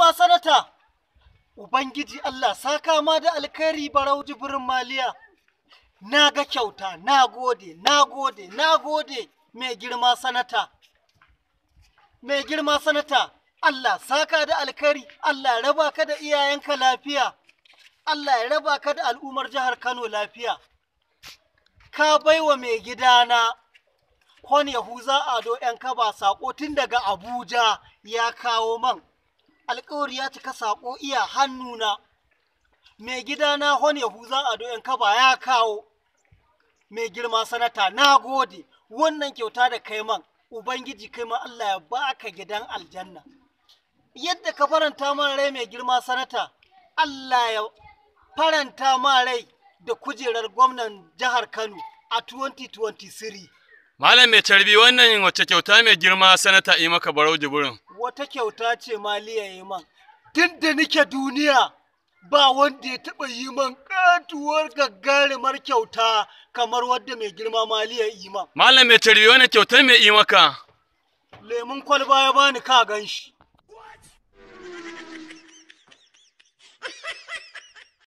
girma sanata, Ubangiji Allah saka ma da alkhairi Barau Jibrin Maliya. Na ga kyauta, na gode, na gode, na gode mai girma sanata. Mai girma sanata, Allah saka da alkhairi, Allah raba ka da iyayenka lafiya, Allah ya raba ka da al'ummar jihar Kano lafiya. Ka baiwa mai gidana Hon Yahuza Ado ‘yan kaba saƙo tun daga Abuja ya kawo man. Alƙawari ya cika, saƙo iya hannuna. Mai gidana Hon Yahuza Ado ‘yan kaba ya kawo. Mai girma sanata, na gode. Wannan kyauta da kai man, Ubangiji kai ma Allah ya baka gidan aljanna. Yadda ka faranta man rai mai girma sanata, Allah ya faranta ma rai da kujerar gwamnan jihar Kano a 2023. Malam mai carbi, wannan wacce kyauta mai girma sanata yi maka, Barau Jibrin? Wata kyauta ce Maliya yi man. Tun da nike duniya ba wanda ya taɓa yi man ƙatuwar gagarumar kyauta kamar wadda mai girma Maliya yi man. Malam mai carbi, wannan kyautar mai yi maka? Lemun kwalba ya bani, ka gan shi.